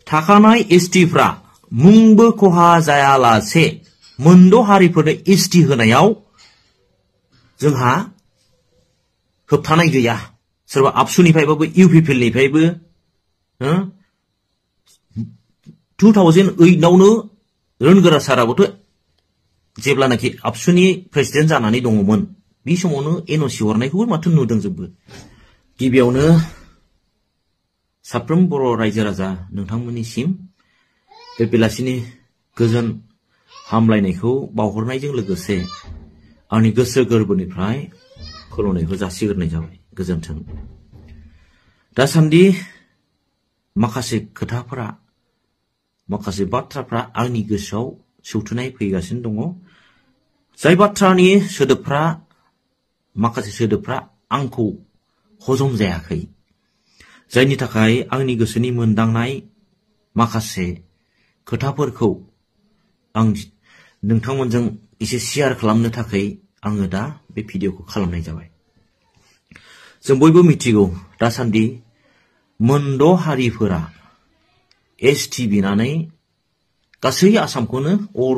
थाखानाय एसटिफ्रा मुंबो खहा जायालासे मोनद' हारिफोरनो एसटि होनायाव जोंहा होबथानाय गैया। सोरबा आबसुनिफ्रायबाबो इउपिपिएलनिफ्रायबो 2008 आवनो रोनगोरा साराबोथ' जेब्लानाखि आबसुनि प्रेसिडेन्ट जानानै दङमोन बे समावनो एनअसि हरनायखौबो माथो नुदों जोंबो। गिबियावनो साफ्रोम बर' रायजो राजा नोंथांमोननिसिम बे बेलासिनि गोजोन हामलायनायखौ बावहरनायजों लोगोसे आंनि गोसो गोरबोनिफ्राय खुलुमनायखौ जासिग्रोनाय जाबाय। गोजोन्थों। दासान्दि माखासे खोथाफोरा माखासे बाथ्राफ्रा आंनि गोसोआव सौथुनाय फैगासिनो दङ। जाय बाथ्रानि सोदोबफ्रा माखासे सोदोबफ्रा आंखौ हजम जायाखै। जायनि थाखाय आंनि गोसोनि मोनदांनाय माखासे खोथाफोरखौ आं नोंथांमोनजों एसे शेयार खालामनो थाखाय आङो दा बे भिडिअखौ खालामनाय जाबाय। जों बयबो मिथिगौ दासान्दि मोनद' हारिफोरा एसटि बिनानै गासै आसामखौनो अर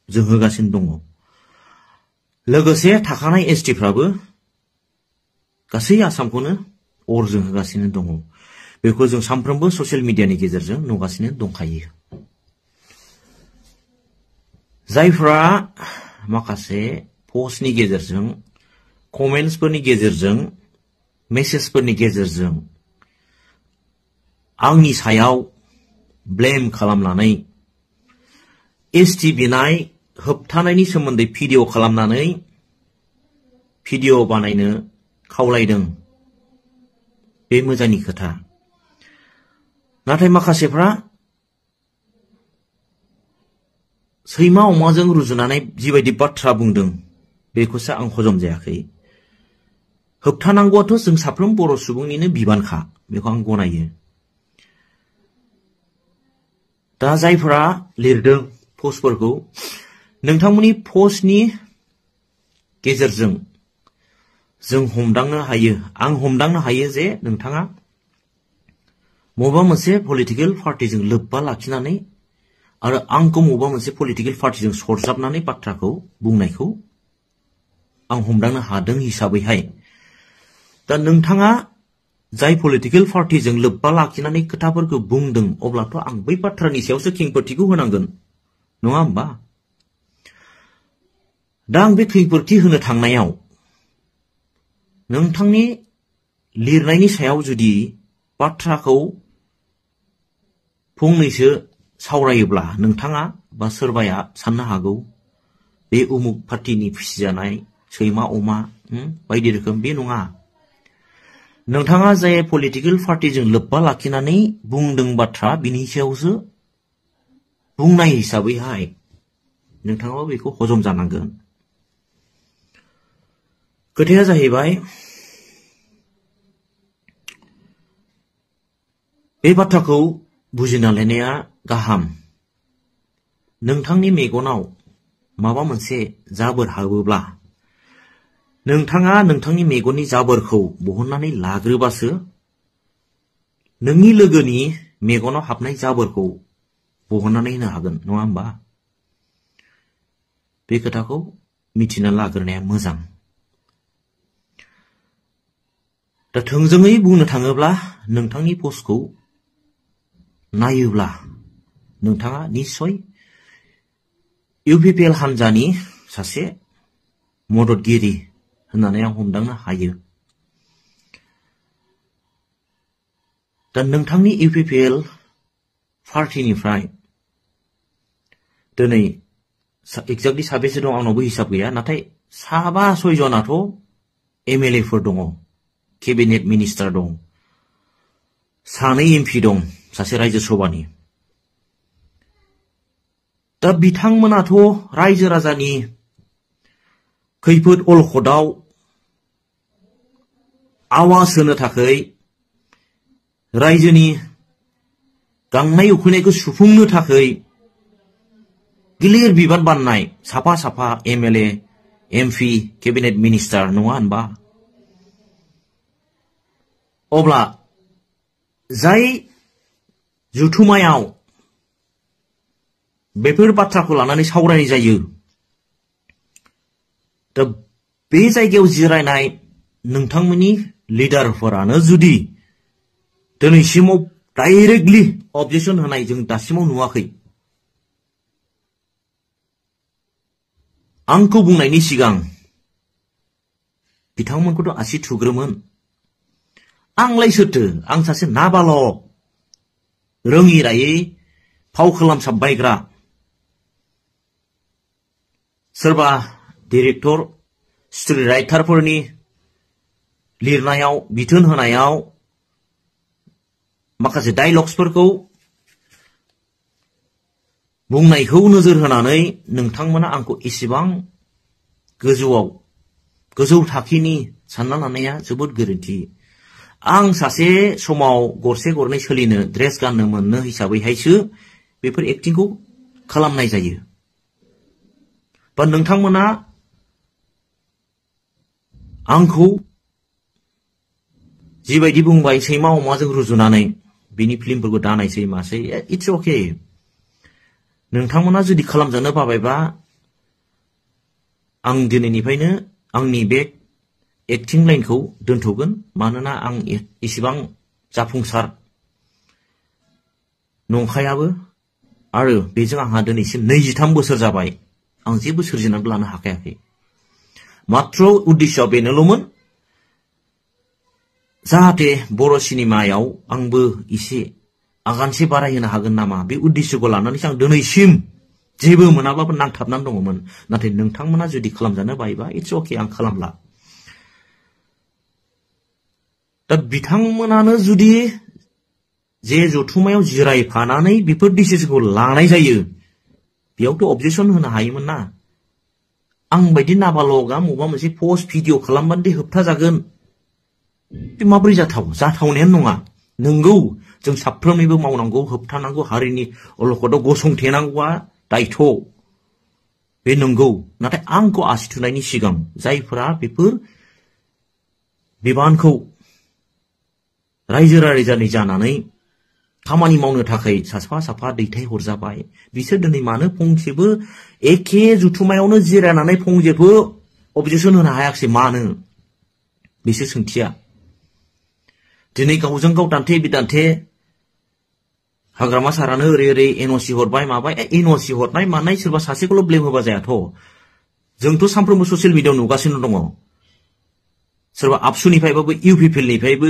जोंहोगासिनो दङ। लोगोसे थाखानाय एसटिफ्राबो गासै आसामखौनो अर जोंहोगासिनो दङ। बेखौ जों सानफ्रोमबो ससियेल मिडियानि गेजेरजों नुगासिनो दंखायो। जायफ्रा माखासे पस्टनि गेजेरजों कमेन्ट्सफोरनि गेजेरजों मेसेजफोरनि गेजेरजों आंनि सायाव ब्लेम खालामनानै एसटि बिनाय होबथानायनि सोमोन्दै भिडिअ खालामनानै भिडिअ बानायनो खावलायदों बे मोजांनि खोथा। नाथाय माखासेफ्रा सैमा अमाजों रुजुनानै जिबायदि बाथ्रा बुंदों बेखौसो आं हजम जायाखै। होबथानांगौआथ' जों साफ्रोम बर' सुबुंनिनो बिबानखा, बेखौ आं गनायो। दा जायफोरा लिरदों पस्टफोरखौ, नोंथांमोननि पस्टनि गेजेरजों जों हमदांनो हायो, आं हमदांनो हायो जे नोंथाङा बबेबा मोनसे पलिटिकेल पार्टिजों लोब्बा लाखिनानै आरो आंखौ बबेबा मोनसे पलिटिकेल पार्टिजों सरजाबनानै बाथ्राखौ बुंनायखौ आं हमदांनो हादों हिसाबैहाय दा नोंथाङा जाय पलिटिकेल पार्टिजों लोब्बा लाखिनानै खोथाफोरखौ बुंदों अब्लाथ' आं बै बाथ्रानि सायावसो खेंफोरथिखौ होनांगोन, नङा होमबा? दा आं बे खेंफोरथि होनो थांनायाव नोंथांनि लिरनायनि सायाव जुदि बाथ्राखौ फंनैसो सावरायोब्ला नोंथाङा बा सोरबाया साननो हागौ बे उमुक पार्टिनि फिसिजानाय सैमा अमा बायदि रोखोम। बे नङा। नोंथाङा जाय पलिटिकेल पार्टिजों लोब्बा लाखिनानै बुंदों बाथ्रा बिनि सायावसो बुंनाय हिसाबैहाय नोंथाङाबो बेखौ हजम जानांगोन। खोथाया जाहैबाय बे बाथ्राखौ बुजिना लानाया गाहाम। नोंथांनि मेगनाव माबा मोनसे जाबोर हाबोब्ला नोंथाङा नोंथांनि मेगननि जाबोरखौ बहननानै लाग्रोबासो नोंनि लोगोनि मेगनाव हाबनाय जाबोरखौ बहननानै होनो हागोन, नङा होमबा? बे खोथाखौ मिथिना लाग्रोनाया मोजां। दा थोंजोङै बुंनो थाङोब्ला नोंथांनि पस्टखौ नायोब्ला नोंथाङा निस्सय इउपिपिएल हानजानि सासे मददगिरि होननानै आं हमदांनो हायो। दा नोंथांनि इउपिपिएल पार्टिनिफ्राय दिनै एक्जेक्टलि साबेसे दं आंनावबो हिसाब गैया, नाथाय 7-6 जनाथ' एमएलएफोर दङ, केबिनेट मिनिस्टार दं, 2 एमपि दं, सासे रायजो सभानि। दा बिथांमोनाथ' रायजो राजानि खैफोद अलखदाव आवाज होनो थाखाय रायजोनि गांनाय उखैनायखौ सुफुंनो थाखाय गिलिर बिबान बाननाय साफा साफा एमएलए, एमपि, केबिनेट मिनिस्टार, नङा होनबा? अब्ला जाय जुथुमायाव बेफोर बाथ्राखौ लानानै सावरायनाय जायो। दा बे जायगायाव जिरायनाय नोंथांमोननि लिडारफोरानो जुदि दिनैसिमाव डाइरेक्टलि अबजेक्शन होनाय जों दासिमाव नुवाखै। आंखौ बुंनायनि सिगां बिथांमोनखौथ' आसि थुग्रोमोन। आंलाय सोरथो? आं सासे नाबालक, रोङि रायै फाव खालामसाबबायग्रा। सोरबा डिरेक्टर, स्ट'रि राइटारफोरनि लिरनायाव, बिथोन होनायाव माखासे डायलग्सफोरखौ बुंनायखौ नोजोर होनानै नोंथांमोना आंखौ एसेबां गोजौ थाखोनि सानना लानाया जोबोद गोरोन्थि। आं सासे समाव गरसे गरनै सोलिनो ड्रेस गाननो मोननो हिसाबैहायसो बेफोर एक्टिंखौ खालामनाय जायो। बा नोंथांमोना आंखौ जिबायदि बुंबाय सैमा अमाजों रुजुनानै बिनि फिल्मफोरखौ दानायसै मासै, इट्स अके। नोंथांमोना जुदि खालामजानो बाबायबा आं दिनैनिफ्रायनो आंनि बे एक्टिं लाइनखौ दोनथ'गोन। मानोना आं एसेबां जाफुंसार नंखायाबो आरो बेजों आंहा दिनैसिम 23 बोसोर जाबाय। आं जेबो सोरजिनानै लानो हाखायाखै। मात्र उद्देश्यआ बेनोल'मोन जाहाथे बर' सिनेमायाव आंबो एसे आगानसे बारायहोनो हागोन नामा, बे उद्देश्यखौ लानानैसो आं दिनैसिम जेबो मोनाब्लाबो नांथाबनानै दङमोन। नाथाय नोंथांमोना जुदि खालामजानो बायोबा इट्स अके, आं खालामला। दा बिथांमोनानो जुदि जे जथुमायाव जिरायफानानै बेफोर डिसिसनखौ लानाय जायो, बेयावथ' अबजेक्शन होनो हायोमोन ना। आं बायदि नाबालगा मबा मोनसे पस्ट भिडिअ खालामबानो दे होबथाजागोन, बे माबोरै जाथावनायानो नङा। नंगौ, जों साफ्रोमनिबो मावनांगौ, होबथानांगौ, हारिनि अलखदाव गसंथेनांगौआ दायथ', बे नंगौ। नाथाय आंखौ आसि थुनायनि सिगां जायफोरा बेफोर बिबानखौ रायजो राजानि जानानै खामानि मावनो थाखाय साफा साफा दैथाय हरजाबाय, बिसोर दिनै मानो फंसेबो एखे जुथुमायावनो जिरायनानै फंसेबो अबजेक्शन होनो हायाखिसै? मानो? बिसोर सोंथिया। दिनै गावजों गाव दान्थे बिदान्थे हाग्रामा सारानो ओरै ओरै एनअसि हरबाय माबाय। एनअसि हरनाय मानाय सोरबा सासेखौल' ब्लेम होबा जायाथ'। जोंथ' सानफ्रोमबो ससियेल मिडियाआव नुगासिनो दङ। सोरबा आबसुनिफ्रायबाबो इउपिपिएलनिफ्रायबो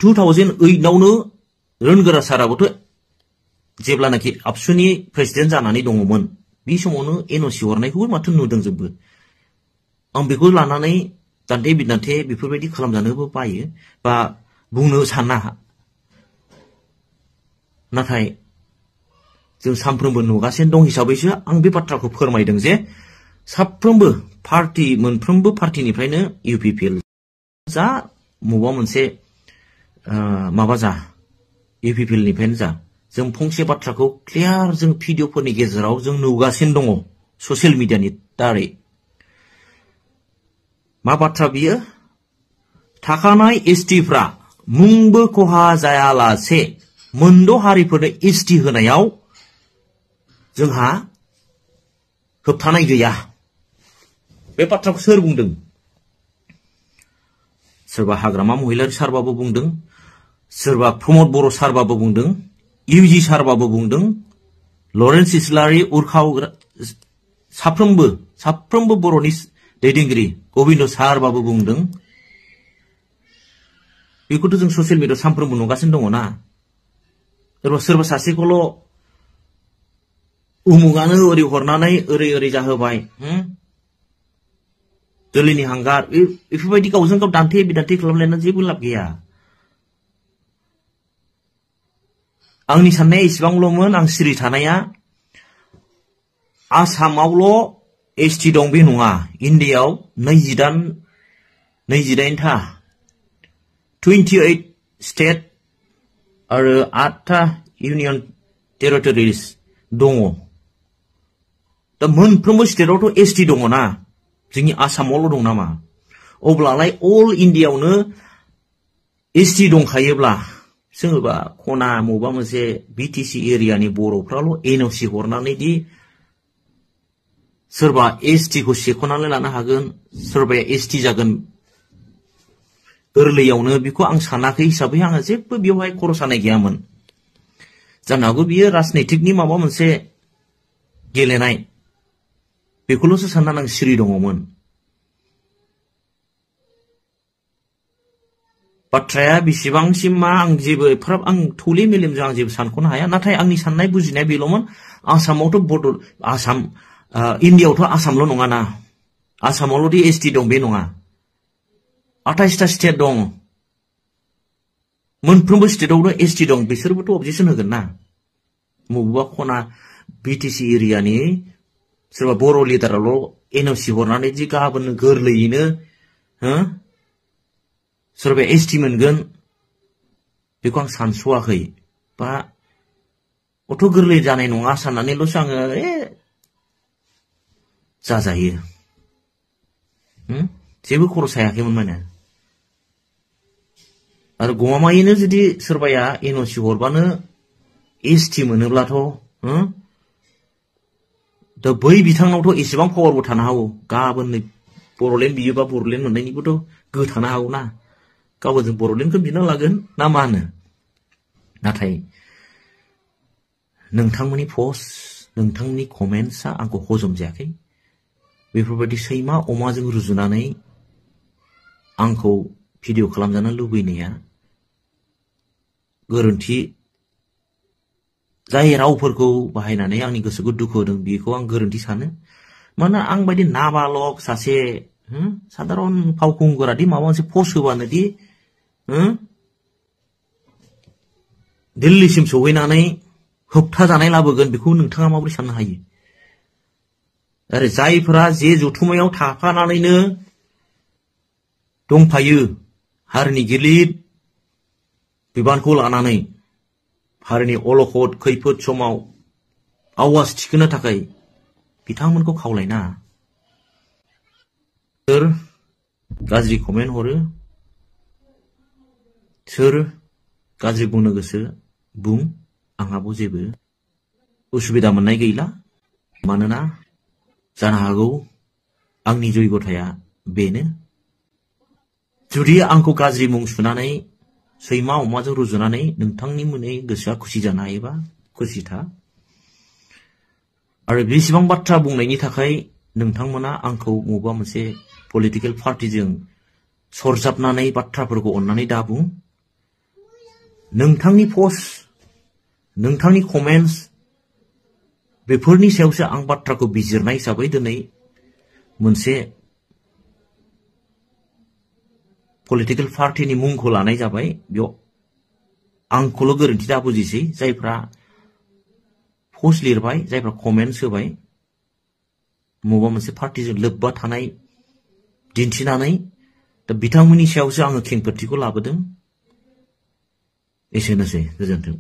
2008आवनो रोनगोरा साराबोथ' जेब्लानाखि आबसुनि प्रेसिडेन्ट जानानै दङमोन, बे समावनो एनअसि हरनायखौबो माथो नुदों जोंबो। आं बेखौ लानानै दान्थे बिदान्थे बेफोरबायदि खालामजानोबो बायो बा बुंनो साना। नाथाय जों सानफ्रोमबो नुगासिनो दं हिसाबैसो आं बे बाथ्राखौ फोरमायदों जे साफ्रोमबो पार्टी, मोनफ्रोमबो पार्टीनिफ्रायनो इउपिपिएल जा मबा मोनसे माबा जा, इउपिपिएलनिफ्रायनो जा, जों फंसे बाथ्राखौ क्लियार जों भिडिअफोरनि गेजेराव जों नुगासिनो दङ ससियेल मिडियानि दारै। मा बाथ्रा बियो? थाखानाय एसटिफ्रा मुंबो खहा जायालासे मोनद' हारिफोरनो एसटि होनायाव जोंहा होबथानाय गैया। बे बाथ्राखौ सोर बुंदों? सोरबा हाग्रामा महिलारि सारबाबो बुंदों, सोरबा प्रमद बर' सारबाबो बुंदों, इउजि सारबाबो बुंदों, लरेन्स इस्लारि, उर्खाव, साफ्रोमबो बर'नि दैदेनगिरि गबिन्द सारबाबो बुंदों। बेखौथ' जों ससियेल मिडियाआव सानफ्रोमबो नुगासिनो दङ ना। सोरबा सासेखौल' उमुगानो ओरै हरनानै ओरै ओरै जाहोबाय, दोलोनि हांगार, बेफोरबायदि गावजों गाव दान्थे बिदान्थे खालामलायनानै जेबो लाब गैया। आंनि साननाया इसेबांल'मोन, आं सिरि थानाया आसामावल' एसटि दं बे नङा। इन्डियाआव 28था 28 स्टेट आरो 8था इउनियन टेरिटरिज दङ। दा मोनफ्रोमबो स्टेटआवथ' एसटि दङ ना, जोंनि आसामावल' दं नामा? अब्लालाय अल इन्डियाआवनो एसटि दंखायोब्ला सोरबा खना मबा मोनसे बिटिसि एरियानि बर'फ्राल' एनअसि हरनानै दि सोरबा एसटि खौ सेख'नानै लानो हागोन सोरबाया एसटि जागोन गोरलैयावनो बेखौ आं सानाखै हिसाबै आङो जेबो बेवहाय खर' सानाय गैयामोन जानो हागौ बियो राजनैतिकनि माबा मोनसे गेलेनाय बेखौल'सो साननानै आं सिरि दङमोन बाथ्राया बेसेबांसिम मा आं जेबो एफाराब आं थौले मेलेमजों आं जेबो सानख'नो हाया नाथाय आंनि साननाय बुजिनाय बेल'मोन आसामावथ' आसाम इन्डियायावथ' आसामल' नङाना आसामावल'दि एसटि दं बे नङा 28टा स्टेट दं मोनफ्रोमबो स्टेटआवनो एसटि दं बिसोरबोथ' अबजेक्सन होगोन ना बबेबा खना बिटिसि एरियानि सोरबा बर' लिडाराल' एनअसि हरनानै दि गाबोन गोरलैयैनो सोरबा एसटि मोनगोन बेखौ आं सानस'वाखै बा अथ' गोरलै जानाय नङा साननानैल'सो आङो जाजायो जेबो खर' सायाखैमोन माने आरो गमामायैनो जुदि सोरबाया एनअसि हरबानो एसटि मोनोब्लाथ' दा बै बिथांनावथ' एसेबां पावारबो थानो हागौ गाबोन बर'लेण्ड बियोबा बर'लेण्ड मोननायनिबोथ' गोहो थानो हागौ ना गाबोन जों बर'लेण्डखौ बिना लागोन ना मा होनो नाथाय नोंथांमोननि पस्ट नोंथांनि कमेन्ट्सआ आंखौ हजम जायाखै बेफोरबायदि सैमा अमाजों रुजुनानै आंखौ भिडिअ खालामजानो लुबैनाया गोरोन्थि जाय रावफोरखौ बाहायनानै आंनि गोसोखौ दुखु होदों बेखौ आं गोरोन्थि सानो मानोना आं बायदि नाबालक सासे साधारन फावखुंगुरादि माबा मोनसे पस्ट होबानो दि दिल्लीसिम सौहैनानै होबथाजानाय लाबोगोन बेखौ नोंथाङा माबोरै साननो हायो आरो जायफोरा जे जथुमायाव थाफानानैनो दंफायो हारिनि गिलिर बिबानखौ लानानै हारिनि अलखद खैफोद समाव आवाज थिखोनो थाखाय बिथांमोनखौ खावलायना सोर गाज्रि कमेन्ट हरो सोर गाज्रि बुंनो गोसो बुं आंहाबो जेबो उसुबिदा मोननाय गैला मानोना जानो हागौ आंनि जयगथाया बेनो जुदि आंखौ गाज्रि मुं सुनानै सैमा अमाजों रुजुनानै नोंथांनि मोननै गोसोआ खुसि जानो हायोबा खुसि था आरो बेसेबां बाथ्रा बुंनायनि थाखाय नोंथांमोना आंखौ बबेबा मोनसे पलिटिकेल पार्टिजों सरजाबनानै बाथ्राफोरखौ अन्नानै दाबुं नोंथांनि पस्ट नोंथांनि कमेन्ट्स बेफोरनि सायावसो आं बाथ्राखौ बिजिरनाय हिसाबै दिनै मोनसे पलिटिकेल पार्टिनि मुंखौ लानाय जाबाय बेयाव आंखौल' गोरोन्थि दा बुजिसै जायफ्रा पस्ट लिरबाय जायफ्रा कमेन्ट्स होबाय बबेबा मोनसे पार्टिजों लोब्बा थानाय दिन्थिनानै दा बिथांमोननि सायावसो आङो खेंफोरथिखौ लाबोदों एसेनोसै गोजोन्थों